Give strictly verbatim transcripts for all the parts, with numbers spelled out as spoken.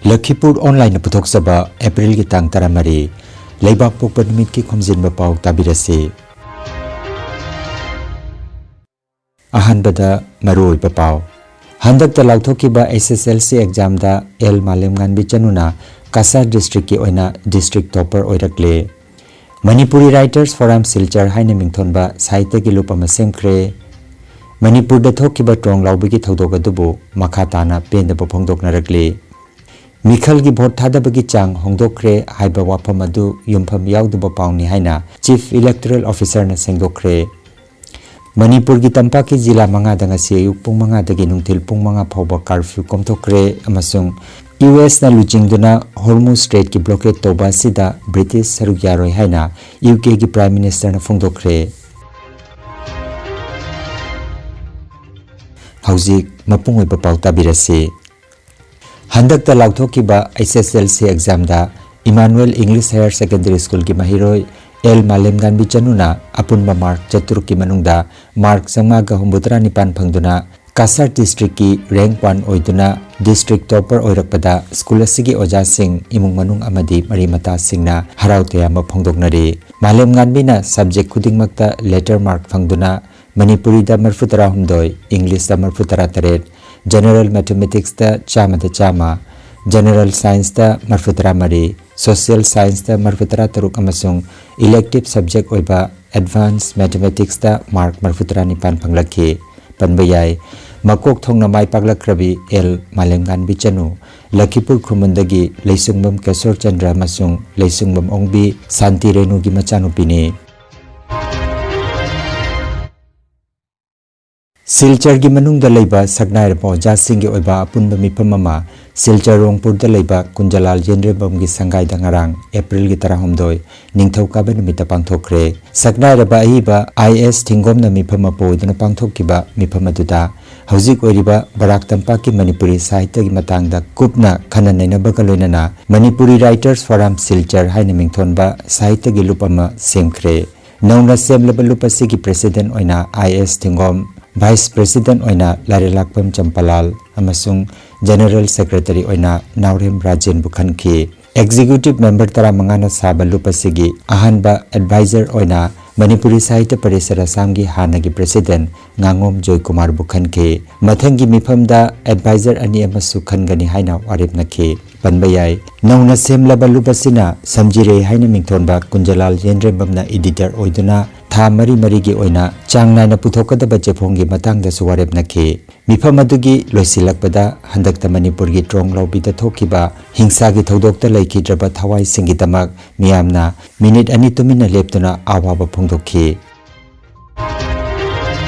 ꯂꯈꯤꯄꯨꯔ ꯑꯣꯟꯂꯥꯏꯟꯅ ꯄꯨꯊꯣꯛꯆꯕ ꯑꯦꯄ꯭ꯔꯤꯜꯒꯤ ꯇꯥꯡ ꯇꯔꯥꯃꯔꯤ, ꯂꯩꯕꯥꯛ ꯄꯣꯛꯄ ꯅꯨꯃꯤꯠꯀꯤ ꯈꯣꯝꯖꯤꯟꯕ ꯄꯥꯎ ꯇꯥꯕꯤꯔꯁꯤ꯫ ꯑꯍꯥꯟꯕꯗ ꯃꯔꯨꯑꯣꯏꯕ ꯄꯥꯎ꯫ ꯍꯟꯗꯛꯇ ꯂꯥꯎꯊꯣꯛꯈꯤꯕ ꯑꯦꯁ ꯑꯦꯁ ꯑꯦꯜ ꯁꯤ ꯑꯦꯛꯖꯥꯝꯗ ꯑꯦꯜ ꯃꯥꯂꯦꯝꯉꯥꯟꯕꯤ ꯆꯅꯨꯅ ꯀꯁꯥꯔ ꯗꯤꯁꯇ꯭ꯔꯤꯛꯀꯤ ꯑꯣꯏꯅ ꯗꯤꯁꯇ꯭ꯔꯤꯛ ꯇꯣꯄꯔ ꯑꯣꯏꯔꯛꯂꯦ꯫ ꯃꯅꯤꯄꯨꯔꯤ ꯔꯥꯏꯇꯔꯁ ꯐꯣꯔꯝ ꯁꯤꯜꯆꯔ ꯍꯥꯏꯅ ꯃꯤꯡꯊꯣꯟꯕ ꯁꯥꯍꯤꯇ꯭ꯌꯒꯤ ꯂꯨꯞ ꯑꯃ ꯁꯦꯝꯈ꯭ꯔꯦ꯫ ꯃꯅꯤꯄꯨꯔꯗ ꯊꯣꯛꯈꯤꯕ ꯇ꯭ꯔꯣꯡ ꯂꯥꯎꯕꯒꯤ ꯊꯧꯗꯣꯛ ꯑꯗꯨꯕꯨ ꯃꯈꯥ ꯇꯥꯅ ꯄꯦꯟꯗꯕ ꯐꯣꯡꯗꯣꯛꯅꯔꯛꯂꯤ꯫ ꯃꯤꯈꯜꯒꯤ ꯚꯣꯠ ꯊꯥꯗꯕꯒꯤ ꯆꯥꯡ ꯍꯣꯡꯗꯣꯛꯈ꯭ꯔꯦ ꯍꯥꯏꯕ ꯋꯥꯐꯝ ꯑꯗꯨ ꯌꯨꯝꯐꯝ ꯌꯥꯎꯗꯕ ꯄꯥꯎꯅꯤ ꯍꯥꯏꯅ ꯆꯤꯐ ꯏꯂꯦꯛꯇꯣꯔꯦꯜ ꯑꯣꯐꯤꯁꯔꯅ ꯁꯦꯡꯗꯣꯛꯈ꯭ꯔꯦ꯫ ꯃꯅꯤꯄꯨꯔꯒꯤ ꯇꯝꯄꯥꯛꯀꯤ ꯖꯤꯂꯥ ꯃꯉꯥꯗ ꯉꯁꯤ ꯑꯌꯨꯛ ꯄꯨꯡ ꯃꯉꯥꯗꯒꯤ ꯅꯨꯡꯊꯤꯜ ꯄꯨꯡ ꯃꯉꯥ ꯐꯥꯎꯕ ꯀꯥꯔꯐ꯭ꯌꯨ ꯀꯣꯝꯊꯣꯛꯈ꯭ꯔꯦ ꯑꯃꯁꯨꯡ ꯌꯨ ꯑꯦꯁꯅ ꯂꯨꯆꯤꯡꯗꯨꯅ ꯍꯣꯔꯃꯨꯖ ꯁ꯭ꯇ꯭ꯔꯦꯠꯀꯤ ꯕ꯭ꯂꯣꯀꯦꯗ ꯇꯧꯕ ꯑꯁꯤꯗ ꯕ꯭ꯔꯤꯇꯤꯁ ꯁꯔꯨꯛ ꯌꯥꯔꯣꯏ ꯍꯥꯏꯅ ꯌꯨ ꯀꯦꯒꯤ ꯄ꯭ꯔꯥꯏꯝ ꯃꯤꯅꯤꯁꯇꯔꯅ ꯐꯣꯡꯗꯣꯛꯈ꯭ꯔꯦ꯫ ꯍꯧꯖꯤꯛ ꯃꯄꯨꯡ ꯑꯣꯏꯕ ꯄꯥꯎ ꯇꯥꯕꯤꯔꯁꯤ꯫ ꯍꯟꯗꯛꯇ ꯂꯥꯎꯊꯣꯛꯈꯤꯕ ꯑꯩꯆ ꯑꯦꯁ ꯑꯦꯜ ꯁꯤ ꯑꯦꯛꯖꯥꯝꯗ ꯏꯃꯥꯅꯨꯑꯦꯜ ꯏꯪꯂꯤꯁ ꯍꯥꯌꯔ ꯁꯦꯀꯦꯟꯗꯔꯤ ꯁ꯭ꯀꯨꯜꯒꯤ ꯃꯍꯩꯔꯣꯏ ꯑꯦꯜ ꯃꯥꯂꯦꯝꯉꯥꯟꯕꯤ ꯆꯅꯨꯅ ꯑꯄꯨꯟꯕ ꯃꯥꯔꯛ ꯆꯥꯇ꯭ꯔꯨꯛꯀꯤ ꯃꯅꯨꯡꯗ ꯃꯥꯔꯛ ꯆꯥꯝꯃꯉꯥꯒ ꯍꯨꯝꯐꯨꯇꯔꯥ ꯅꯤꯄꯥꯟ ꯐꯪꯗꯨꯅ ꯀꯁꯥꯔ ꯗꯤꯁꯇ꯭ꯔꯤꯛꯀꯤ ꯔꯦꯡꯛ ꯋꯥꯟ ꯑꯣꯏꯗꯨꯅ ꯗꯤꯁꯇ꯭ꯔꯤꯛ ꯇꯣꯄꯔ ꯑꯣꯏꯔꯛꯄꯗ ꯁ꯭ꯀꯨꯜ ꯑꯁꯤꯒꯤ ꯑꯣꯖꯥꯁꯤꯡ, ꯏꯃꯨꯡ ꯃꯅꯨꯡ ꯑꯃꯗꯤ ꯃꯔꯤ ꯃꯇꯥꯁꯤꯡꯅ ꯍꯔꯥꯎ ꯇꯌꯥꯝꯕ ꯐꯣꯡꯗꯣꯛꯅꯔꯤ꯫ ꯃꯥꯂꯦꯝꯉꯥꯟꯕꯤꯅ ꯁꯕꯖꯦꯛ ꯈꯨꯗꯤꯡꯃꯛꯇ ꯂꯦꯇꯔ ꯃꯥꯔꯛ ꯐꯪꯗꯨꯅ ꯃꯅꯤꯄꯨꯔꯤꯗ ꯃꯔꯤꯐꯨ ꯇꯔꯥꯍꯨꯝꯗꯣꯏ, ꯏꯪꯂꯤꯁꯇ ꯃꯔꯤꯐꯨ ꯇꯔꯥꯇꯔꯦꯠ, ꯖꯦꯅꯔꯦꯜ ꯃꯦꯊꯃꯦꯇꯤꯛꯁꯇ ꯆꯥꯝꯃꯗ ꯆꯥꯝꯃ, ꯖꯦꯅꯔꯦꯜ ꯁꯥꯏꯟꯁꯇ ꯃꯔꯤꯐꯨ ꯇꯔꯥꯃꯔꯤ, ꯁꯣꯁꯤꯌꯦꯜ ꯁꯥꯏꯟꯁꯇ ꯃꯔꯤꯐꯨ ꯇꯔꯥꯇꯔꯨꯛ ꯑꯃꯁꯨꯡ ꯏꯂꯦꯛꯇꯤꯚ ꯁꯕꯖꯦꯛ ꯑꯣꯏꯕ ꯑꯦꯗꯚꯥꯟꯁ ꯃꯦꯊꯃꯦꯇꯤꯛꯁꯇ ꯃꯥꯔꯛ ꯃꯔꯤꯐꯨ ꯇꯔꯥꯅꯤꯄꯥꯟ ꯐꯪꯂꯛꯈꯤ꯫ ꯄꯟꯕ ꯌꯥꯏ꯫ ꯃꯀꯣꯛ ꯊꯣꯡꯅ ꯃꯥꯏ ꯄꯥꯛꯂꯛꯈ꯭ꯔꯕꯤ ꯑꯦꯜ ꯃꯥꯂꯦꯝꯉꯥꯟꯕꯤ ꯆꯅꯨ, ꯂꯈꯤꯄꯨꯔ ꯈꯨꯃꯟꯗꯒꯤ ꯂꯩꯁꯨꯡꯕꯝ ꯀꯦꯁꯣꯔ ꯆꯟꯗ꯭ꯔ ꯑꯃꯁꯨꯡ ꯂꯩꯁꯨꯡꯕꯝ ꯑꯣꯡꯕꯤ ꯁꯥꯟꯇꯤ ꯔꯦꯅꯨꯒꯤ ꯃꯆꯥꯅꯨꯄꯤꯅꯤ꯫ ꯁꯤꯜꯆꯔꯒꯤ ꯃꯅꯨꯡꯗ ꯂꯩꯕ ꯁꯛꯅꯥꯏꯔꯕ ꯑꯣꯖꯥꯁꯤꯡꯒꯤ ꯑꯣꯏꯕ ꯑꯄꯨꯟꯕ ꯃꯤꯐꯝ ꯑꯃ ꯁꯤꯜꯆꯔ ꯔꯣꯡꯄꯨꯔꯗ ꯂꯩꯕ ꯀꯨꯟꯖꯂꯥꯜ ꯌꯦꯟꯗ꯭ꯔꯦꯝꯕꯝꯒꯤ ꯁꯪꯒꯥꯏꯗ ꯉꯔꯥꯡ ꯑꯦꯄ꯭ꯔꯤꯜꯒꯤ ꯇꯔꯥꯍꯨꯝꯗꯣꯏ, ꯅꯤꯡꯊꯧꯀꯥꯕ ꯅꯨꯃꯤꯠꯇ ꯄꯥꯡꯊꯣꯛꯈ꯭ꯔꯦ꯫ ꯁꯛꯅꯥꯏꯔꯕ ꯑꯏꯕ ꯑꯥꯏ ꯑꯦꯁ ꯊꯤꯡꯒꯣꯝꯅ ꯃꯤꯐꯝ ꯑꯃ ꯄꯨꯗꯨꯅ ꯄꯥꯡꯊꯣꯛꯈꯤꯕ ꯃꯤꯐꯝ ꯑꯗꯨꯗ ꯍꯧꯖꯤꯛ ꯑꯣꯏꯔꯤꯕ ꯕꯔꯥꯛ ꯇꯝꯄꯥꯛꯀꯤ ꯃꯅꯤꯄꯨꯔꯤ ꯁꯥꯍꯤꯇ꯭ꯌꯒꯤ ꯃꯇꯥꯡꯗ ꯀꯨꯞꯅ ꯈꯟꯅ ꯅꯩꯅꯕꯒ ꯂꯣꯏꯅꯅ ꯃꯅꯤꯄꯨꯔꯤ ꯔꯥꯏꯇꯔꯁ ꯐꯣꯔꯝ ꯁꯤꯜꯆꯔ ꯍꯥꯏꯅ ꯃꯤꯡꯊꯣꯟꯕ ꯁꯥꯍꯤꯇ꯭ꯌꯒꯤ ꯂꯨꯞ ꯑꯃ ꯁꯦꯝꯈ꯭ꯔꯦ꯫ ꯅꯧꯅ ꯁꯦꯝꯂꯕ ꯂꯨꯞ ꯑꯁꯤꯒꯤ ꯄ꯭ꯔꯦꯁꯤꯗꯦꯟꯠ ꯑꯣꯏꯅ ꯑꯥꯏ ꯑꯦꯁ ꯊꯤꯡꯒꯣꯝ, Vice President ꯑꯣꯏꯅ ꯂꯥꯏꯔꯦꯂꯥꯛꯄꯝ ꯆꯝꯄꯥꯂꯥꯜ ꯑꯃꯁꯨꯡ General Secretary ꯑꯣꯏꯅ ꯅꯥꯎꯔꯦꯝ ꯔꯥꯖꯦꯟꯕꯨ ꯈꯟꯈꯤ꯫ Executive Member ꯇꯔꯥꯃꯉꯥꯅ ꯁꯥꯕ ꯂꯨꯞ ꯑꯁꯤꯒꯤ ꯑꯍꯥꯟꯕ advisor ꯑꯣꯏꯅ ꯃꯅꯤꯄꯨꯔꯤ ꯁꯥꯍꯤꯇ꯭ꯌ ꯄꯔꯤꯁꯠ ꯑꯁꯥꯝꯒꯤ ꯍꯥꯟꯅꯒꯤ President ꯉꯥꯉꯣꯝ ꯖꯣꯏꯀꯨꯃꯥꯔꯕꯨ ꯈꯟꯈꯤ꯫ ꯃꯊꯪꯒꯤ ꯃꯤꯐꯝꯗ advisor ꯑꯅꯤ ꯑꯃꯁꯨ ꯈꯟꯒꯅꯤ ꯍꯥꯏꯅ ꯋꯥꯔꯦꯞꯅꯈꯤ꯫ ꯄꯟꯕ ꯌꯥꯏ꯫ ꯅꯧꯅ ꯁꯦꯝꯂꯕ ꯂꯨꯞ ꯑꯁꯤꯅ ꯁꯝꯖꯤꯔꯩ ꯍꯥꯏꯅ ꯃꯤꯡꯊꯣꯟꯕ ꯀꯨꯟꯖꯂꯥꯜ ꯌꯦꯟꯗ꯭ꯔꯦꯝꯕꯝꯅ editor ꯑꯣꯏꯗꯨꯅ ꯊꯥ ꯃꯔꯤ ꯃꯔꯤꯒꯤ ꯑꯣꯏꯅ ꯆꯥꯡ ꯅꯥꯏꯅ ꯄꯨꯊꯣꯛꯀꯗꯕ ꯆꯦꯐꯣꯡꯒꯤ ꯃꯇꯥꯡꯗꯁꯨ ꯋꯥꯔꯦꯞꯅꯈꯤ꯫ ꯃꯤꯐꯝ ꯑꯗꯨꯒꯤ ꯂꯣꯏꯁꯤꯜꯂꯛꯄꯗ ꯍꯟꯗꯛꯇ ꯃꯅꯤꯄꯨꯔꯒꯤ ꯇ꯭ꯔꯣꯡ ꯂꯥꯎꯕꯤꯗ ꯊꯣꯛꯈꯤꯕ ꯍꯤꯡꯁꯥꯒꯤ ꯊꯧꯗꯣꯛꯇ ꯂꯩꯈꯤꯗ꯭ꯔꯕ ꯊꯋꯥꯏꯁꯤꯡꯒꯤꯗꯃꯛ ꯃꯤꯌꯥꯝꯅ ꯃꯤꯅꯤꯠ ꯑꯅꯤ ꯇꯨꯃꯤꯟꯅ ꯂꯦꯞꯇꯨꯅ ꯑꯋꯥꯕ ꯐꯣꯡꯗꯣꯛꯈꯤ꯫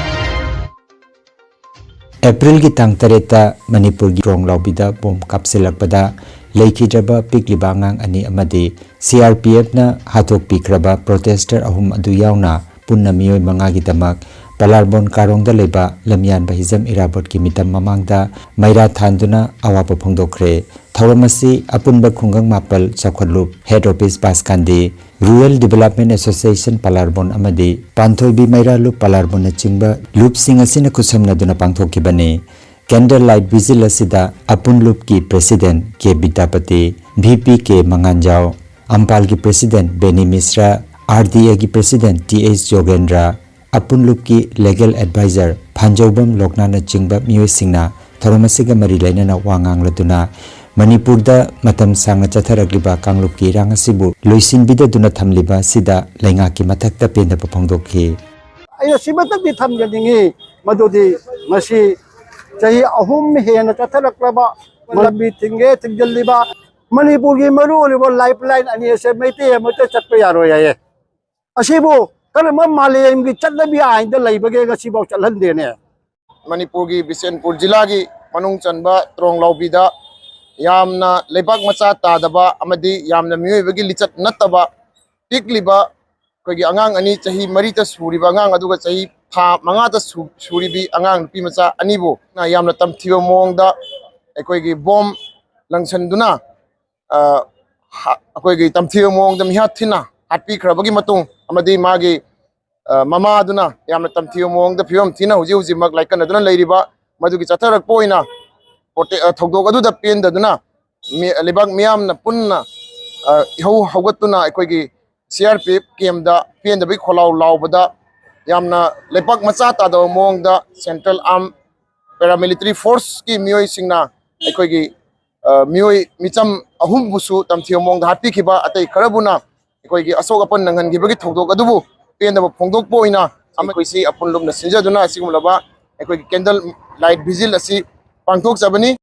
ꯑꯦꯄ꯭ꯔꯤꯜꯒꯤ ꯇꯥꯡ ꯇꯔꯦꯠꯇ ꯃꯅꯤꯄꯨꯔꯒꯤ ꯇ꯭ꯔꯣꯡ ꯂꯥꯎꯕꯤꯗ ꯕꯣꯝ ꯀꯥꯞꯁꯤꯜꯂꯛꯄꯗ ꯂꯩꯈꯤꯗ꯭ꯔꯕ ꯄꯤꯛꯂꯤꯕ ꯑꯉꯥꯡ ꯑꯅꯤ ꯑꯃꯗꯤ ꯁꯤ ꯑꯥꯔ ꯄꯤ ꯑꯦꯐꯅ ꯍꯥꯠꯇꯣꯛꯄꯤꯈ꯭ꯔꯕ protester ꯑꯍꯨꯝ ꯑꯗꯨ ꯌꯥꯎꯅ ꯄꯨꯟꯅ ꯃꯤꯑꯣꯏ ꯃꯉꯥꯒꯤꯗꯃꯛ ꯄꯂꯥꯔꯕꯣꯟ ꯀꯥꯔꯣꯡꯗ ꯂꯩꯕ ꯂꯝꯌꯥꯟꯕ ꯍꯤꯖꯝ ꯏꯔꯥꯕꯣꯠꯀꯤ ꯃꯤꯇꯝ ꯃꯃꯥꯡꯗ ꯃꯩꯔꯥ ꯊꯥꯟꯗꯨꯅ ꯑꯋꯥꯕ ꯐꯣꯡꯗꯣꯛꯈ꯭ꯔꯦ꯫ ꯊꯧꯔꯝ ꯑꯁꯤ ꯑꯄꯨꯟꯕ ꯈꯨꯡꯒꯪ ꯃꯥꯄꯜ ꯆꯥꯎꯈꯠꯂꯨꯞ head office ꯕꯥꯁꯀꯥꯟꯗꯤ, Rural Development Association ꯄꯂꯥꯔꯕꯣꯟ ꯑꯃꯗꯤ ꯄꯥꯟꯊꯣꯏꯕꯤ ꯃꯩꯔꯥꯂꯨꯞ ꯄꯂꯥꯔꯕꯣꯟꯅꯆꯤꯡꯕ ꯂꯨꯞꯁꯤꯡ ꯑꯁꯤꯅ ꯈꯨꯠꯁꯝꯅꯗꯨꯅ ꯄꯥꯡꯊꯣꯛꯈꯤꯕꯅꯤ꯫ Candle light vigil ꯑꯁꯤꯗ ꯑꯄꯨꯟ ꯂꯨꯞꯀꯤ President K Bidyapati, V P K Manganjao, ꯑꯝꯄꯥꯜꯒꯤ President Beni Mishra, R D ꯑꯦꯒꯤ President ꯇꯤ ꯑꯩꯆ ꯖꯣꯒꯦꯟꯗ꯭ꯔ, ꯑꯄꯨꯟ ꯂꯨꯞꯀꯤ legal advisor ꯐꯥꯟꯖꯧꯕꯝ ꯂꯣꯛꯅꯥꯅꯆꯤꯡꯕ ꯃꯤꯑꯣꯏꯁꯤꯡꯅ ꯊꯧꯔꯝ ꯑꯁꯤꯒ ꯃꯔꯤ ꯂꯩꯅꯅ ꯋꯥ ꯉꯥꯡꯂꯗꯨꯅ ꯃꯅꯤꯄꯨꯔꯗ ꯃꯇꯝ ꯁꯥꯡꯅ ꯆꯠꯊꯔꯛꯂꯤꯕ ꯀꯥꯡꯂꯨꯞꯀꯤ ꯏꯔꯥꯡ ꯑꯁꯤꯕꯨ ꯂꯣꯏꯁꯤꯟꯕꯤꯗꯗꯨꯅ ꯊꯝꯂꯤꯕ ꯑꯁꯤꯗ ꯂꯩꯉꯥꯛꯀꯤ ꯃꯊꯛꯇ ꯄꯦꯟꯗꯕ ꯐꯣꯡꯗꯣꯛꯈꯤ꯫ ꯑꯩꯅ ꯁꯤꯃꯇꯪꯗꯤ ꯊꯝꯖꯅꯤꯡꯉꯤ, ꯃꯗꯨꯗꯤ ꯉꯁꯤ ꯆꯍꯤ ꯑꯍꯨꯝ ꯍꯦꯟꯅ ꯆꯠꯊꯔꯛꯂꯕ ꯂꯝꯕꯤ ꯊꯤꯡꯒꯦ ꯊꯤꯡꯖꯤꯜꯂꯤꯕ ꯃꯅꯤꯄꯨꯔꯒꯤ ꯃꯔꯨ ꯑꯣꯏꯔꯤꯕ lifeline ꯑꯅꯤ ꯑꯁꯦ ꯃꯩꯇꯩ ꯑꯃꯠꯇ ꯆꯠꯄ ꯌꯥꯔꯣꯏ ꯍꯥꯏꯌꯦ꯫ ꯑꯁꯤꯕꯨ ꯀꯔꯝꯕ ꯃꯥꯂꯦꯝꯒꯤ ꯆꯠꯅꯕꯤ ꯑꯥꯏꯟꯗ ꯂꯩꯕꯒꯦ ꯉꯁꯤꯐꯥꯎ ꯆꯠꯍꯟꯗꯦꯅꯦ? ꯃꯅꯤꯄꯨꯔꯒꯤ ꯕꯤꯁꯦꯟꯄꯨꯔ ꯖꯤꯂꯥꯒꯤ ꯃꯅꯨꯡ ꯆꯟꯕ ꯇ꯭ꯔꯣꯡ ꯂꯥꯎꯕꯤꯗ ꯌꯥꯝꯅ ꯂꯩꯕꯥꯛ ꯃꯆꯥ ꯇꯥꯗꯕ ꯑꯃꯗꯤ ꯌꯥꯝꯅ ꯃꯤꯑꯣꯏꯕꯒꯤ ꯂꯤꯆꯠ ꯅꯠꯇꯕ ꯄꯤꯛꯂꯤꯕ ꯑꯩꯈꯣꯏꯒꯤ ꯑꯉꯥꯡ ꯑꯅꯤ, ꯆꯍꯤ ꯃꯔꯤꯇ ꯁꯨꯔꯤꯕ ꯑꯉꯥꯡ ꯑꯗꯨꯒ ꯆꯍꯤ ꯊꯥ ꯃꯉꯥꯗ ꯁꯨ-, ꯁꯨꯔꯤꯕꯤ ꯑꯉꯥꯡ ꯅꯨꯄꯤ ꯃꯆꯥ ꯑꯅꯤꯕꯨ ꯌꯥꯝꯅ ꯇꯝꯊꯤꯕ ꯃꯑꯣꯡꯗ ꯑꯩꯈꯣꯏꯒꯤ ꯕꯣꯝ ꯂꯪꯁꯟꯗꯨꯅ, ꯑ, ꯍꯥ-, ꯑꯩꯈꯣꯏꯒꯤ ꯇꯝꯊꯤꯕ ꯃꯑꯣꯡꯗ ꯃꯤꯍꯥꯠ ꯊꯤꯅ ꯍꯥꯠꯄꯤꯈ꯭ꯔꯕꯒꯤ ꯃꯇꯨꯡ ꯑꯃꯗꯤ ꯃꯥꯒꯤ ꯃꯃꯥꯗꯨꯅ ꯌꯥꯝꯅ ꯇꯝꯊꯤꯕ ꯃꯑꯣꯡꯗ ꯐꯤꯕꯝ ꯊꯤꯅ ꯍꯧꯖꯤꯛ ꯍꯧꯖꯤꯛꯃꯛ ꯂꯥꯏꯀꯠꯅꯗꯨꯅ ꯂꯩꯔꯤꯕ, ꯃꯗꯨꯒꯤ ꯆꯠꯊꯔꯛꯄ ꯑꯣꯏꯅ ꯄ꯭ꯔꯣꯇꯦ-, ꯑ, ꯊꯧꯗꯣꯛ ꯑꯗꯨꯗ ꯄꯦꯟꯗꯗꯨꯅ ꯃꯤ-, ꯂꯩꯕꯥꯛ ꯃꯤꯌꯥꯝꯅ ꯄꯨꯟꯅ, ꯑ, ꯏꯍꯧ ꯍꯧꯒꯠꯇꯨꯅ ꯑꯩꯈꯣꯏꯒꯤ ꯁꯤ ꯑꯥꯔ ꯄꯤ ꯑꯦꯐ ꯀꯦꯝꯗ ꯄꯦꯟꯗꯕꯒꯤ ꯈꯣꯜꯂꯥꯎ ꯂꯥꯎꯕꯗ ꯌꯥꯝꯅ ꯂꯩꯄꯥꯛ ꯃꯆꯥ ꯇꯥꯗꯕ ꯃꯑꯣꯡꯗ Central Arm Paramilitary Forceꯀꯤ ꯃꯤꯑꯣꯏꯁꯤꯡꯅ ꯑꯩꯈꯣꯏꯒꯤ, ꯑ, ꯃꯤꯑꯣꯏ ꯃꯤꯆꯝ ꯑꯍꯨꯝꯕꯨꯁꯨ ꯇꯝꯊꯤꯕ ꯃꯑꯣꯡꯗ ꯍꯥꯠꯄꯤꯈꯤꯕ, ꯑꯇꯩ ꯈꯔꯕꯨꯅ ꯑꯩꯈꯣꯏꯒꯤ ꯑꯁꯣꯛ ꯑꯄꯟ ꯅꯪꯍꯟꯈꯤꯕꯒꯤ ꯊꯧꯗꯣꯛ ꯑꯗꯨꯕꯨ ꯄꯦꯟꯗꯕ ꯐꯣꯡꯗꯣꯛꯄ ꯑꯣꯏꯅ ꯑꯩꯈꯣꯏꯁꯤ ꯑꯄꯨꯟ ꯂꯨꯝꯅ ꯁꯤꯟꯖꯗꯨꯅ ꯑꯁꯤꯒꯨꯝꯂꯕ ꯑꯩꯈꯣꯏꯒꯤ candle light vigil ꯑꯁꯤ ꯄꯥꯡꯊꯣꯛꯆꯕꯅꯤ꯫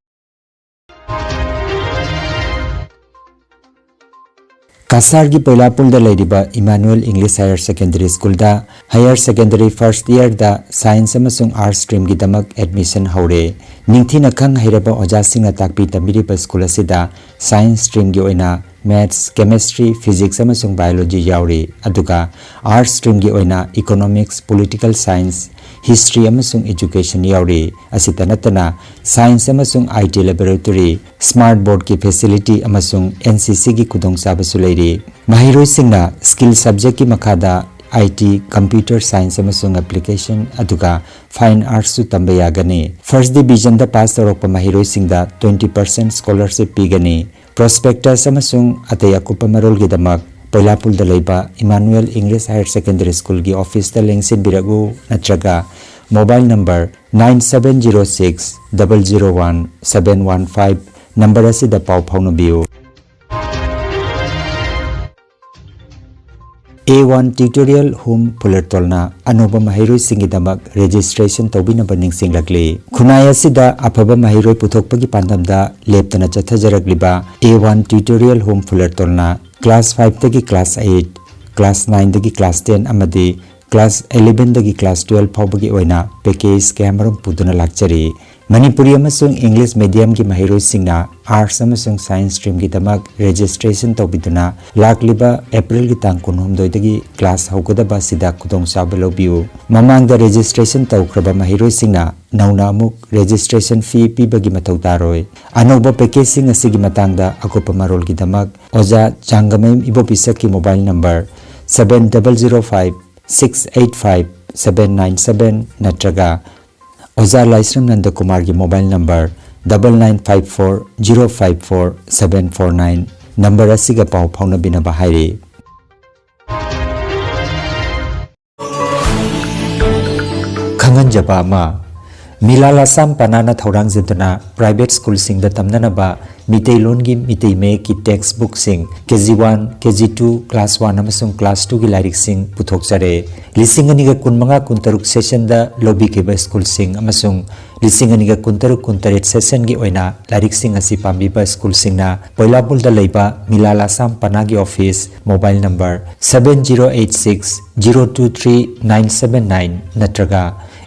ꯀꯁꯥꯔꯒꯤ ꯄꯣꯏꯂꯥꯄꯨꯜꯗ ꯂꯩꯔꯤꯕ Emmanuel English Higher Secondary Schoolꯗ Higher Secondary first yearꯗ Science ꯑꯃꯁꯨꯡ Arts streamꯒꯤꯗꯃꯛ admission ꯍꯧꯔꯦ꯫ ꯅꯤꯡꯊꯤꯅ ꯈꯪ ꯍꯩꯔꯕ ꯑꯣꯖꯥꯁꯤꯡꯅ ꯇꯥꯛꯄꯤ ꯇꯝꯕꯤꯔꯤꯕ ꯁ꯭ꯀꯨꯜ ꯑꯁꯤꯗ Science streamꯒꯤ ꯑꯣꯏꯅ Maths, Chemistry, Physics ꯑꯃꯁꯨꯡ Biology ꯌꯥꯎꯔꯤ, ꯑꯗꯨꯒ Arts streamꯒꯤ ꯑꯣꯏꯅ Economics, Political Science, History ꯑꯃꯁꯨꯡ Education ꯌꯥꯎꯔꯤ꯫ ꯑꯁꯤꯇ ꯅꯠꯇꯅ Science ꯑꯃꯁꯨꯡ I T Laboratory, Smart Boardꯀꯤ facility ꯑꯃꯁꯨꯡ N C Cꯒꯤ ꯈꯨꯗꯣꯡꯆꯥꯕꯁꯨ ꯂꯩꯔꯤ꯫ ꯃꯍꯩꯔꯣꯏꯁꯤꯡꯅ skill subjectꯀꯤ ꯃꯈꯥꯗ I T, Computer Science ꯑꯃꯁꯨꯡ Application, ꯑꯗꯨꯒ Fine Artsꯁꯨ ꯇꯝꯕ ꯌꯥꯒꯅꯤ꯫ First divisionꯗ pass ꯇꯧꯔꯛꯄ ꯃꯍꯩꯔꯣꯏꯁꯤꯡꯗ twenty percent scholarship ꯄꯤꯒꯅꯤ꯫ Prospectus ꯑꯃꯁꯨꯡ ꯑꯇꯩ ꯑꯀꯨꯞꯄ ꯃꯔꯣꯜꯒꯤꯗꯃꯛ ꯄꯣꯏꯂꯥꯄꯨꯜꯗ ꯂꯩꯕ Emmanuel English Higher Secondary Schoolꯒꯤ officeꯇ ꯂꯦꯡꯁꯤꯟꯕꯤꯔꯛꯎ ꯅꯠꯇ꯭ꯔꯒ mobile number nine seven zero six double zero one seven one five number ꯑꯁꯤꯗ ꯄꯥꯎ ꯐꯥꯎꯅꯕꯤꯌꯨ꯫ A one Tutorial Home ꯐꯨꯂꯔꯇꯣꯜꯅ ꯑꯅꯧꯕ ꯃꯍꯩꯔꯣꯏꯁꯤꯡꯒꯤꯗꯃꯛ registration ꯇꯧꯕꯤꯅꯕ ꯅꯤꯡꯁꯤꯡꯂꯛꯂꯤ꯫ ꯈꯨꯟꯅꯥꯏ ꯑꯁꯤꯗ ꯑꯐꯕ ꯃꯍꯩꯔꯣꯏ ꯄꯨꯊꯣꯛꯄꯒꯤ ꯄꯥꯟꯗꯝꯗ ꯂꯦꯞꯇꯅ ꯆꯠꯊꯖꯔꯛꯂꯤꯕ A one Tutorial Home ꯐꯨꯂꯔꯇꯣꯜꯅ class fiveꯇꯒꯤ class eight, class nineꯗꯒꯤ class ten ꯑꯃꯗꯤ class elevenꯗꯒꯤ class twelve ꯐꯥꯎꯕꯒꯤ ꯑꯣꯏꯅ package ꯀꯌꯥꯃꯔꯨꯝ ꯄꯨꯗꯨꯅ ꯂꯥꯛꯆꯔꯤ꯫ ꯃꯅꯤꯄꯨꯔꯤ ꯑꯃꯁꯨꯡ English mediumꯒꯤ ꯃꯍꯩꯔꯣꯏꯁꯤꯡꯅ Arts ꯑꯃꯁꯨꯡ Science streamꯒꯤꯗꯃꯛ registration ꯇꯧꯕꯤꯗꯨꯅ ꯂꯥꯛꯂꯤꯕ Aprilꯒꯤ ꯇꯥꯡ ꯀꯨꯟꯍꯨꯝꯗꯣꯏꯗꯒꯤ class ꯍꯧꯒꯗꯕ ꯑꯁꯤꯗ ꯈꯨꯗꯣꯡꯆꯥꯕ ꯂꯧꯕꯤꯌꯨ꯫ ꯃꯃꯥꯡꯗ registration ꯇꯧꯈ꯭ꯔꯕ ꯃꯍꯩꯔꯣꯏꯁꯤꯡꯅ ꯅꯧꯅ ꯑꯃꯨꯛ registration fee ꯄꯤꯕꯒꯤ ꯃꯊꯧ ꯇꯥꯔꯣꯏ꯫ ꯑꯅꯧꯕ packageꯁꯤꯡ ꯑꯁꯤꯒꯤ ꯃꯇꯥꯡꯗ ꯑꯀꯨꯞꯄ ꯃꯔꯣꯜꯒꯤꯗꯃꯛ ꯑꯣꯖꯥ ꯆꯥꯡꯒꯃꯌꯨꯝ ꯏꯕꯣꯕꯤꯁꯛꯀꯤ mobile number seven double zero five six eight five seven nine seven ꯅꯠꯇ꯭ꯔꯒ ꯑꯣꯖꯥ ꯂꯥꯏꯁ꯭ꯔꯝ ꯅꯟꯗꯀꯨꯃꯥꯔꯒꯤ mobile number double nine five four zero five four seven four nine number ꯑꯁꯤꯒ ꯄꯥꯎ ꯐꯥꯎꯅꯕꯤꯅꯕ ꯍꯥꯏꯔꯤ꯫ ꯈꯪꯍꯟꯖꯕ ꯑꯃ, ꯃꯤꯂꯥꯜ Assam ꯄꯅꯥꯅ ꯊꯧꯔꯥꯡꯖꯗꯨꯅ private schoolꯁꯤꯡꯗ ꯇꯝꯅꯅꯕ ꯃꯤꯇꯩꯂꯣꯟꯒꯤ Meitei ꯃꯌꯦꯛꯀꯤ text bookꯁꯤꯡ, K G one, K G two, class one ꯑꯃꯁꯨꯡ class twoꯒꯤ ꯂꯥꯏꯔꯤꯛꯁꯤꯡ ꯄꯨꯊꯣꯛꯆꯔꯦ꯫ ꯂꯤꯁꯤꯡ ꯑꯅꯤꯒ ꯀꯨꯟꯃꯉꯥ ꯀꯨꯟꯇꯔꯨꯛ sessionꯗ ꯂꯧꯕꯤꯈꯤꯕ schoolꯁꯤꯡ ꯑꯃꯁꯨꯡ ꯂꯤꯁꯤꯡ ꯑꯅꯤꯒ ꯀꯨꯟꯇꯔꯨꯛ ꯀꯨꯟꯇꯔꯦꯠ sessionꯒꯤ ꯑꯣꯏꯅ ꯂꯥꯏꯔꯤꯛꯁꯤꯡ ꯑꯁꯤ ꯄꯥꯝꯕꯤꯕ schoolꯁꯤꯡꯅ ꯄꯣꯏꯂꯥꯕꯨꯜꯗ ꯂꯩꯕ ꯃꯤꯂꯥꯜ Assam ꯄꯅꯥꯒꯤ office, mobile number seven zero eight six zero two three nine seven nine ꯅꯠꯇ꯭ꯔꯒ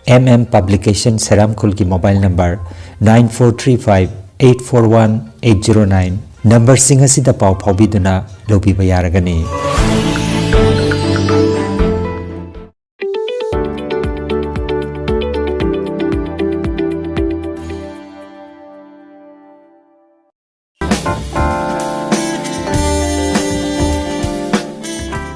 M M Publication ꯁꯦꯔꯥꯝꯈꯨꯜꯒꯤ mobile number nine four three five eight four one eight zero nine numberꯁꯤꯡ ꯑꯁꯤꯗ ꯄꯥꯎ ꯐꯥꯎꯕꯤꯗꯨꯅ ꯂꯧꯕꯤꯕ ꯌꯥꯔꯒꯅꯤ꯫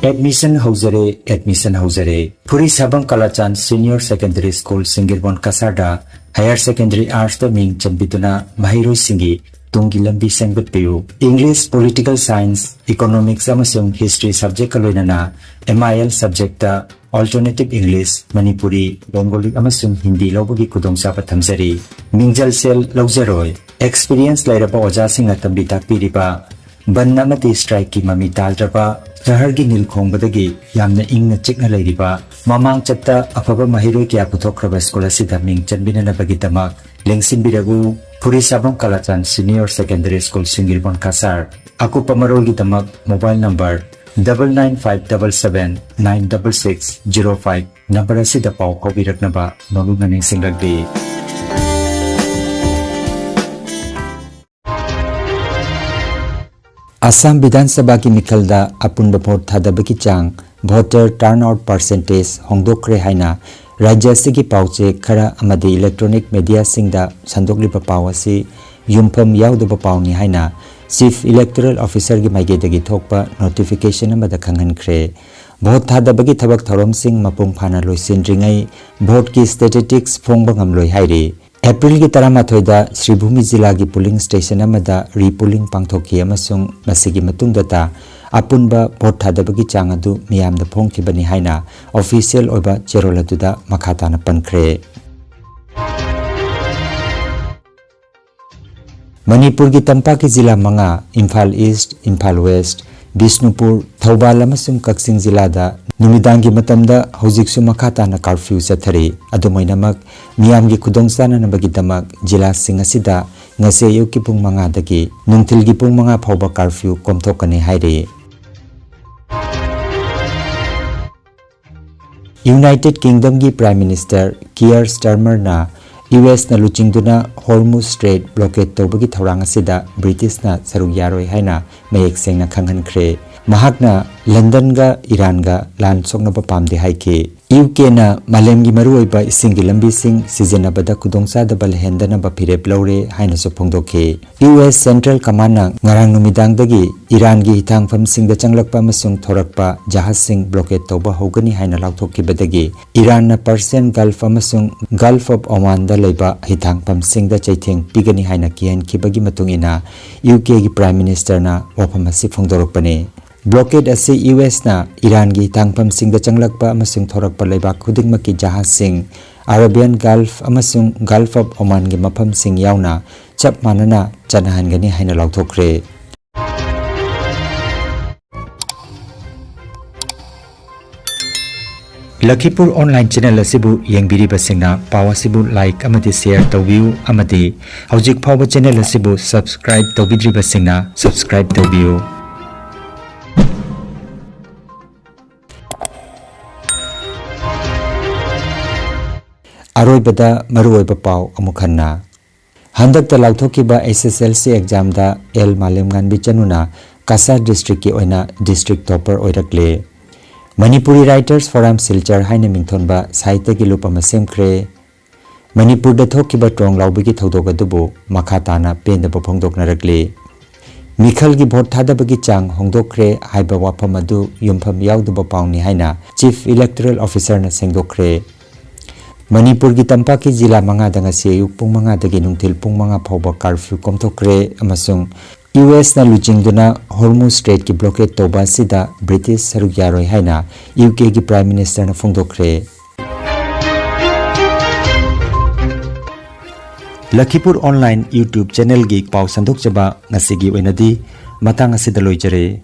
Admission ꯍꯧꯖꯔꯦ, admission ꯍꯧꯖꯔꯦ꯫ ꯐꯨꯔꯤꯁꯥꯕꯝ ꯀꯂꯥꯆꯥꯟ Senior Secondary School ꯁꯤꯡꯒꯤꯔꯕꯣꯟ ꯀꯁꯥꯔꯗ Higher Secondary Artsꯇ ꯃꯤꯡ ꯆꯟꯕꯤꯗꯨꯅ ꯃꯍꯩꯔꯣꯏꯁꯤꯡꯒꯤ ꯇꯨꯡꯒꯤ ꯂꯝꯕꯤ ꯁꯦꯝꯒꯠꯄꯤꯌꯨ꯫ English, Political Science, Economics ꯑꯃꯁꯨꯡ History subjectꯀ ꯂꯣꯏꯅꯅ M I L subjectꯇ Alternative English, Manipuri, Bengali ꯑꯃꯁꯨꯡ ꯍꯤꯟꯗꯤ ꯂꯧꯕꯒꯤ ꯈꯨꯗꯣꯡꯆꯥꯕ ꯊꯝꯖꯔꯤ꯫ ꯃꯤꯡꯖꯜ ꯁꯦꯜ ꯂꯧꯖꯔꯣꯏ꯫ Experience ꯂꯩꯔꯕ ꯑꯣꯖꯥꯁꯤꯡꯅ ꯇꯝꯕꯤ ꯇꯥꯛꯄꯤꯔꯤꯕ ꯕꯟ ꯑꯃꯗꯤ strikeꯀꯤ ꯃꯃꯤ ꯇꯥꯗ꯭ꯔꯕ ꯁꯍꯔꯒꯤ ꯅꯤꯜ ꯈꯣꯡꯕꯗꯒꯤ ꯌꯥꯝꯅ ꯏꯪꯅ ꯆꯤꯛꯅ ꯂꯩꯔꯤꯕ, ꯃꯃꯥꯡ ꯆꯠꯇ ꯑꯐꯕ ꯃꯍꯩꯔꯣꯏ ꯀꯌꯥ ꯄꯨꯊꯣꯛꯈ꯭ꯔꯕ school ꯑꯁꯤꯗ ꯃꯤꯡ ꯆꯟꯕꯤꯅꯅꯕꯒꯤꯗꯃꯛ ꯂꯦꯡꯁꯤꯟꯕꯤꯔꯛꯎ꯫ ꯐꯨꯔꯤꯁꯥꯕꯝ ꯀꯂꯥꯆꯥꯟ Senior Secondary School ꯁꯤꯡꯒꯤꯔꯕꯣꯟ ꯀꯁꯥꯔ꯫ ꯑꯀꯨꯞꯄ ꯃꯔꯣꯜꯒꯤꯗꯃꯛ mobile number double nine five double seven nine double six zero five number ꯑꯁꯤꯗ ꯄꯥꯎ ꯐꯥꯎꯕꯤꯔꯛꯅꯕ ꯅꯣꯂꯨꯛꯅ ꯅꯤꯡꯁꯤꯡꯂꯛꯂꯤ꯫ ꯑꯁꯥꯝ ꯕꯤꯙꯥꯟ ꯁꯚꯥꯒꯤ ꯃꯤꯈꯜꯗ ꯑꯄꯨꯟꯕ vote ꯊꯥꯗꯕꯒꯤ ꯆꯥꯡ, voter turnout percentage, ꯍꯣꯡꯗꯣꯛꯈ꯭ꯔꯦ ꯍꯥꯏꯅ ꯔꯥꯖ꯭ꯌ ꯑꯁꯤꯒꯤ ꯄꯥꯎꯆꯦ ꯈꯔ ꯑꯃꯗꯤ electronic mediaꯁꯤꯡꯗ ꯁꯟꯗꯣꯛꯂꯤꯕ ꯄꯥꯎ ꯑꯁꯤ ꯌꯨꯝꯐꯝ ꯌꯥꯎꯗꯕ ꯄꯥꯎꯅꯤ ꯍꯥꯏꯅ Chief Electoral Officerꯒꯤ ꯃꯥꯏꯀꯩꯗꯒꯤ ꯊꯣꯛꯄ notification ꯑꯃꯗ ꯈꯪꯍꯟꯈ꯭ꯔꯦ꯫ ꯚꯣꯠ ꯊꯥꯗꯕꯒꯤ ꯊꯕꯛ ꯊꯧꯔꯝꯁꯤꯡ ꯃꯄꯨꯡ ꯐꯥꯅ ꯂꯣꯏꯁꯤꯟꯗ꯭ꯔꯤꯉꯩ ꯚꯣꯠꯀꯤ statistics ꯐꯣꯡꯕ ꯉꯝꯂꯣꯏ ꯍꯥꯏꯔꯤ꯫ ꯑꯦꯄ꯭ꯔꯤꯜꯒꯤ ꯇꯔꯥꯃꯥꯊꯣꯏꯗ ꯁ꯭ꯔꯤꯚꯨꯃꯤ ꯖꯤꯂꯥꯒꯤ polling station ꯑꯃꯗ repolling ꯄꯥꯡꯊꯣꯛꯈꯤ ꯑꯃꯁꯨꯡ ꯃꯁꯤꯒꯤ ꯃꯇꯨꯡꯗꯇ ꯑꯄꯨꯟꯕ ꯚꯣꯠ ꯊꯥꯗꯕꯒꯤ ꯆꯥꯡ ꯑꯗꯨ ꯃꯤꯌꯥꯝꯗ ꯐꯣꯡꯈꯤꯕꯅꯤ ꯍꯥꯏꯅ official ꯑꯣꯏꯕ ꯆꯦꯔꯣꯜ ꯑꯗꯨꯗ ꯃꯈꯥ ꯇꯥꯅ ꯄꯟꯈ꯭ꯔꯦ꯫ ꯃꯅꯤꯄꯨꯔꯒꯤ ꯇꯝꯄꯥꯛꯀꯤ ꯖꯤꯂꯥ ꯃꯉꯥ, ꯏꯝꯐꯥꯜ ꯏꯁ꯭ꯠ, ꯏꯝꯐꯥꯜ ꯋꯦꯁ꯭ꯠ, ꯕꯤꯁꯅꯨꯄꯨꯔ, ꯊꯧꯕꯥꯜ ꯑꯃꯁꯨꯡ ꯀꯛꯆꯤꯡ ꯖꯤꯂꯥꯗ ꯅꯨꯃꯤꯗꯥꯡꯒꯤ ꯃꯇꯝꯗ ꯍꯧꯖꯤꯛꯁꯨ ꯃꯈꯥ ꯇꯥꯅ curfew ꯆꯠꯊꯔꯤ꯫ ꯑꯗꯨꯝ ꯑꯣꯏꯅꯃꯛ, ꯃꯤꯌꯥꯝꯒꯤ ꯈꯨꯗꯣꯡꯆꯥꯅꯅꯕꯒꯤꯗꯃꯛ ꯖꯤꯂꯥꯁꯤꯡ ꯑꯁꯤꯗ ꯉꯁꯤ ꯑꯌꯨꯛꯀꯤ ꯄꯨꯡ ꯃꯉꯥꯗꯒꯤ ꯅꯨꯡꯊꯤꯜꯒꯤ ꯄꯨꯡ ꯃꯉꯥ ꯐꯥꯎꯕ curfew ꯀꯣꯝꯊꯣꯛꯀꯅꯤ ꯍꯥꯏꯔꯤ꯫ United Kingdomꯒꯤ Prime Minister Keir Starmerꯅ USꯅ ꯂꯨꯆꯤꯡꯗꯨꯅ Hormuz Strait blockade ꯇꯧꯕꯒꯤ ꯊꯧꯔꯥꯡ ꯑꯁꯤꯗ Britishꯅ ꯁꯔꯨꯛ ꯌꯥꯔꯣꯏ ꯍꯥꯏꯅ ꯃꯌꯦꯛ ꯁꯦꯡꯅ ꯈꯪꯍꯟꯈ꯭ꯔꯦ꯫ ꯃꯍꯥꯛꯅ ꯂꯟꯗꯟꯒ ꯏꯔꯥꯟꯒ ꯂꯥꯟ ꯁꯣꯛꯅꯕ ꯄꯥꯝꯗꯦ ꯍꯥꯏꯈꯤ꯫ UKꯅ ꯃꯥꯂꯦꯝꯒꯤ ꯃꯔꯨꯑꯣꯏꯕ ꯏꯁꯤꯡꯒꯤ ꯂꯝꯕꯤꯁꯤꯡ ꯁꯤꯖꯤꯟꯅꯕꯗ ꯈꯨꯗꯣꯡꯆꯥꯗꯕ ꯂꯩꯍꯟꯗꯅꯕ ꯐꯤꯔꯦꯞ ꯂꯧꯔꯦ ꯍꯥꯏꯅꯁꯨ ꯐꯣꯡꯗꯣꯛꯈꯤ꯫ US Central Commandꯅ ꯉꯔꯥꯡ ꯅꯨꯃꯤꯗꯥꯡꯗꯒꯤ ꯏꯔꯥꯟꯒꯤ ꯍꯤꯊꯥꯡꯐꯝꯁꯤꯡꯗ ꯆꯪꯂꯛꯄ ꯑꯃꯁꯨꯡ ꯊꯣꯔꯛꯄ ꯖꯍꯥꯖꯁꯤꯡ blockade ꯇꯧꯕ ꯍꯧꯒꯅꯤ ꯍꯥꯏꯅ ꯂꯥꯎꯊꯣꯛꯈꯤꯕꯗꯒꯤ, ꯏꯔꯥꯟꯅ Persian Gulf ꯑꯃꯁꯨꯡ Gulf of Omanꯗ ꯂꯩꯕ ꯍꯤꯊꯥꯡꯐꯝꯁꯤꯡꯗ ꯆꯩꯊꯦꯡ ꯄꯤꯒꯅꯤ ꯍꯥꯏꯅ ꯀꯤꯍꯟꯈꯤꯕꯒꯤ ꯃꯇꯨꯡ ꯏꯟꯅ, UKꯒꯤ Prime Ministerꯅ ꯋꯥꯐꯝ ꯑꯁꯤ ꯐꯣꯡꯗꯣꯔꯛꯄꯅꯤ꯫ Blockade ꯑꯁꯤ USꯅ ꯏꯔꯥꯟꯒꯤ ꯍꯤꯊꯥꯡꯐꯝꯁꯤꯡꯗ ꯆꯪꯂꯛꯄ ꯑꯃꯁꯨꯡ ꯊꯣꯔꯛꯄ ꯂꯩꯕꯥꯛ ꯈꯨꯗꯤꯡꯃꯛꯀꯤ ꯖꯍꯥꯖꯁꯤꯡ Arabian Gulf ꯑꯃꯁꯨꯡ Gulf of Omanꯒꯤ ꯃꯐꯝꯁꯤꯡ ꯌꯥꯎꯅ ꯆꯞ ꯃꯥꯟꯅꯅ ꯆꯠꯅꯍꯟꯒꯅꯤ ꯍꯥꯏꯅ ꯂꯥꯎꯊꯣꯛꯈ꯭ꯔꯦ꯫ ꯂꯈꯤꯄꯨꯔ online channel ꯑꯁꯤꯕꯨ ꯌꯦꯡꯕꯤꯔꯤꯕꯁꯤꯡꯅ ꯄꯥꯎ ꯑꯁꯤꯕꯨ like ꯑꯃꯗꯤ share ꯇꯧꯕꯤꯌꯨ ꯑꯃꯗꯤ ꯍꯧꯖꯤꯛ ꯐꯥꯎꯕ channel ꯑꯁꯤꯕꯨ subscribe ꯇꯧꯕꯤꯗ꯭ꯔꯤꯕꯁꯤꯡꯅ subscribe ꯇꯧꯕꯤꯌꯨ꯫ ꯑꯔꯣꯏꯕꯗ ꯃꯔꯨꯑꯣꯏꯕ ꯄꯥꯎ ꯑꯃꯨꯛ ꯍꯟꯅ꯫ ꯍꯟꯗꯛꯇ ꯂꯥꯎꯊꯣꯛꯈꯤꯕ SSLC examꯗ ꯑꯦꯜ ꯃꯥꯂꯦꯝꯉꯥꯟꯕꯤ ꯆꯅꯨꯅ ꯀꯁꯥꯔ districtꯀꯤ ꯑꯣꯏꯅ district topper ꯑꯣꯏꯔꯛꯂꯦ꯫ Manipuri Writers Forum Silchar ꯍꯥꯏꯅ ꯃꯤꯡꯊꯣꯟꯕ ꯁꯥꯍꯤꯇ꯭ꯌꯒꯤ ꯂꯨꯞ ꯑꯃ ꯁꯦꯝꯈ꯭ꯔꯦ꯫ ꯃꯅꯤꯄꯨꯔꯗ ꯊꯣꯛꯈꯤꯕ ꯇ꯭ꯔꯣꯡ ꯂꯥꯎꯕꯒꯤ ꯊꯧꯗꯣꯛ ꯑꯗꯨꯕꯨ ꯃꯈꯥ ꯇꯥꯅ ꯄꯦꯟꯗꯕ ꯐꯣꯡꯗꯣꯛꯅꯔꯛꯂꯤ꯫ ꯃꯤꯈꯜꯒꯤ ꯚꯣꯠ ꯊꯥꯗꯕꯒꯤ ꯆꯥꯡ ꯍꯣꯡꯗꯣꯛꯈ꯭ꯔꯦ ꯍꯥꯏꯕ ꯋꯥꯐꯝ ꯑꯗꯨ ꯌꯨꯝꯐꯝ ꯌꯥꯎꯗꯕ ꯄꯥꯎꯅꯤ ꯍꯥꯏꯅ Chief Electoral Officerꯅ ꯁꯦꯡꯗꯣꯛꯈ꯭ꯔꯦ꯫ ꯃꯅꯤꯄꯨꯔꯒꯤ ꯇꯝꯄꯥꯛꯀꯤ ꯖꯤꯂꯥ ꯃꯉꯥꯗ ꯉꯁꯤ ꯑꯌꯨꯛ ꯄꯨꯡ ꯃꯉꯥꯗꯒꯤ ꯅꯨꯡꯊꯤꯜ ꯄꯨꯡ ꯃꯉꯥ ꯐꯥꯎꯕ curfew ꯀꯣꯝꯊꯣꯛꯈ꯭ꯔꯦ ꯑꯃꯁꯨꯡ ꯌꯨ ꯑꯦꯁꯅ ꯂꯨꯆꯤꯡꯗꯨꯅ Hormuz Straitꯀꯤ blockade ꯇꯧꯕ ꯑꯁꯤꯗ British ꯁꯔꯨꯛ ꯌꯥꯔꯣꯏ ꯍꯥꯏꯅ ꯌꯨ ꯀꯦꯒꯤ Prime Ministerꯅ ꯐꯣꯡꯗꯣꯛꯈ꯭ꯔꯦ꯫ ꯂꯈꯤꯄꯨꯔ Online YouTube channelꯒꯤ ꯄꯥꯎ ꯁꯟꯗꯣꯛꯆꯕ ꯉꯁꯤꯒꯤ ꯑꯣꯏꯅꯗꯤ ꯃꯇꯥꯡ ꯑꯁꯤꯗ ꯂꯣꯏꯖꯔꯦ꯫